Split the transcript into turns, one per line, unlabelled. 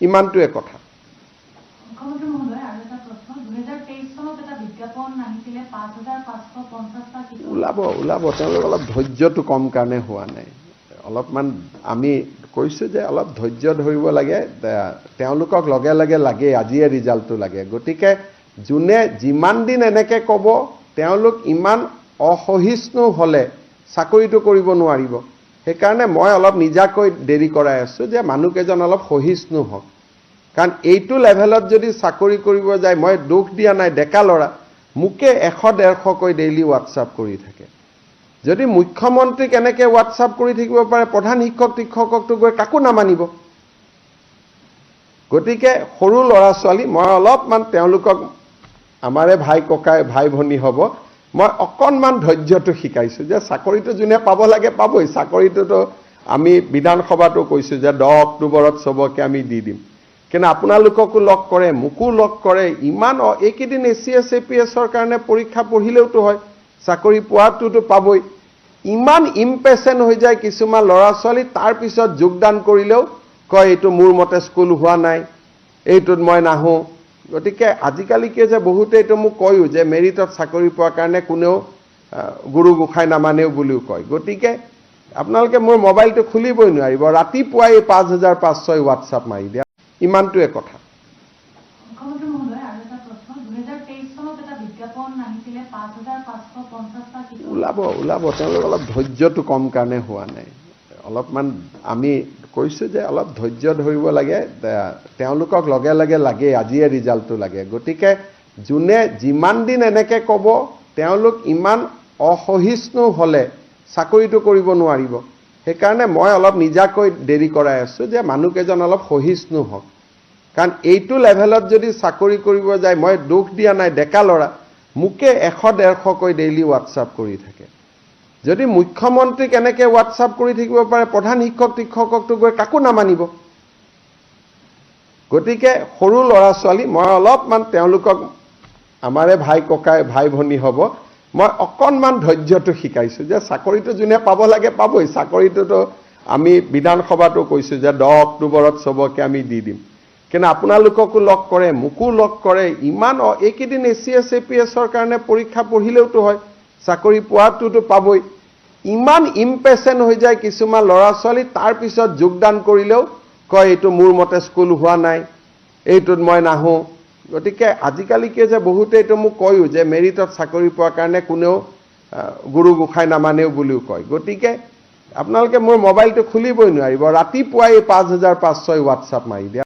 ইমানটোৱে কথা।
মুখ্যমন্ত্ৰী মহোদয়, আৰু এটা প্ৰশ্ন। 2023 চনত এটা বিজ্ঞাপন আহিছিলে, 5550টা শিক্ষক।
ওলাব, ওলাব। তেওঁলোক অলপ ধৈৰ্যটো কম কাৰণে হোৱা নাই। অলপমান আমি কৈছোঁ যে অলপ ধৈৰ্য ধৰিব লাগে। তেওঁলোকক লগে লগে লাগে, আজিয়ে ৰিজাল্টটো লাগে। গতিকে যোনে যিমান দিন এনেকৈ ক'ব, তেওঁলোক ইমান অসহিষ্ণু হ'লে চাকৰিটো কৰিব নোৱাৰিব। সেইকাৰণে মই অলপ নিজাকৈ দেৰি কৰাই আছোঁ যে মানুহকেইজন অলপ সহিষ্ণু হওক। কাৰণ এইটো লেভেলত যদি চাকৰি কৰিব যায়, মই দোষ দিয়া নাই, ডেকা ল'ৰা, মোকে 100 150কৈ ডেইলি হোৱাটছআপ কৰি থাকে। যদি মুখ্যমন্ত্ৰী কেনেকৈ হোৱাটছআপ কৰি থাকিব পাৰে, প্ৰধান শিক্ষক শিক্ষককতো গৈ কাকো নামানিব। গতিকে সৰু ল'ৰা ছোৱালী, মই অলপমান তেওঁলোকক, আমাৰে ভাই ককাই ভাই ভনী হ'ব, মই অকণমান ধৈৰ্যটো শিকাইছোঁ যে চাকৰিটো যোনে পাব লাগে পাবই। চাকৰিটোতো আমি বিধানসভাতো কৈছোঁ যে 10 অক্টোবৰত চবকে আমি দি দিম। কিন্তু আপোনালোককো লগ কৰে, মোকো লগ কৰে। ইমান এইকেইদিন এ চি এছ, এ পি এছৰ কাৰণে পৰীক্ষা পঢ়িলেওতো হয়, চাকৰি পোৱাটোতো পাবই। ইমান ইম্পেচেণ্ট হৈ যায় কিছুমান ল'ৰা ছোৱালী, তাৰপিছত যোগদান কৰিলেও কয়, এইটো মোৰ মতে স্কুল হোৱা নাই, এইটোত মই নাহোঁ। গতিকে আজিকালি কি হৈছে, বহুতে এইটো মোক কয়ো যে মেৰিটত চাকৰি পোৱাৰ কাৰণে কোনেও গুৰু গোসাঁই নামানেও বুলিও কয়। গতিকে আপোনালোকে মোৰ মোবাইলটো খুলিবই নোৱাৰিব। ৰাতিপুৱাই এই 5500 হোৱাটছআপ মাৰি দিয়ে। ইমানটোৱে কথা।
মুখ্যমন্ত্ৰী মহোদয়, আৰু এটা প্ৰশ্ন। 2023 চনত এটা বিজ্ঞাপন আহিছিলে, 5550টা শিক্ষক।
ওলাব, ওলাব। তেওঁলোক অলপ ধৈৰ্যটো কম কাৰণে হোৱা নাই। অলপমান আমি কৈছোঁ যে অলপ ধৈৰ্য ধৰিব লাগে। তেওঁলোকক লগে লগে লাগে, আজিয়ে ৰিজাল্টটো লাগে। গতিকে যোনে যিমান দিন এনেকৈ ক'ব, তেওঁলোক ইমান অসহিষ্ণু হ'লে চাকৰিটো কৰিব নোৱাৰিব। সেইকাৰণে মই অলপ নিজাকৈ দেৰি কৰাই আছোঁ যে মানুহকেইজন অলপ সহিষ্ণু হওক। কাৰণ এইটো লেভেলত যদি চাকৰি কৰিব যায়, মই দোষ দিয়া নাই, ডেকা ল'ৰা, মোকে 100 150কৈ ডেইলি হোৱাটছআপ কৰি থাকে। যদি মুখ্যমন্ত্ৰী কেনেকৈ হোৱাটছআপ কৰি থাকিব পাৰে, প্ৰধান শিক্ষক শিক্ষককতো গৈ কাকো নামানিব। গতিকে সৰু ল'ৰা ছোৱালী, মই অলপমান তেওঁলোকক, আমাৰে ভাই ককাই ভাই ভনী হ'ব, মই অকণমান ধৈৰ্যটো শিকাইছোঁ যে চাকৰিটো যোনে পাব লাগে পাবই। চাকৰিটোতো আমি বিধানসভাতো কৈছোঁ যে 10 অক্টোবৰত চবকে আমি দি দিম। কিন্তু আপোনালোককো লগ কৰে, মোকো লগ কৰে। ইমান এইকেইদিন এ চি এছ, এ পি এছৰ কাৰণে পৰীক্ষা পঢ়িলেওতো হয়, চাকৰি পোৱাটোতো পাবই। ইমান ইম্পেচেণ্ট হৈ যায় কিছুমান ল'ৰা ছোৱালী, তাৰপিছত যোগদান কৰিলেও কয়, এইটো মোৰ মতে স্কুল হোৱা নাই, এইটোত মই নাহোঁ। গতিকে আজিকালি কি হৈছে, বহুতে এইটো মোক কয়ো যে মেৰিটত চাকৰি পোৱাৰ কাৰণে কোনেও গুৰু গোসাঁই নামানেও বুলিও কয়। গতিকে আপোনালোকে মোৰ মোবাইলটো খুলিবই নোৱাৰিব। ৰাতিপুৱাই এই 5500 হোৱাটছআপ মাৰি দিয়ে।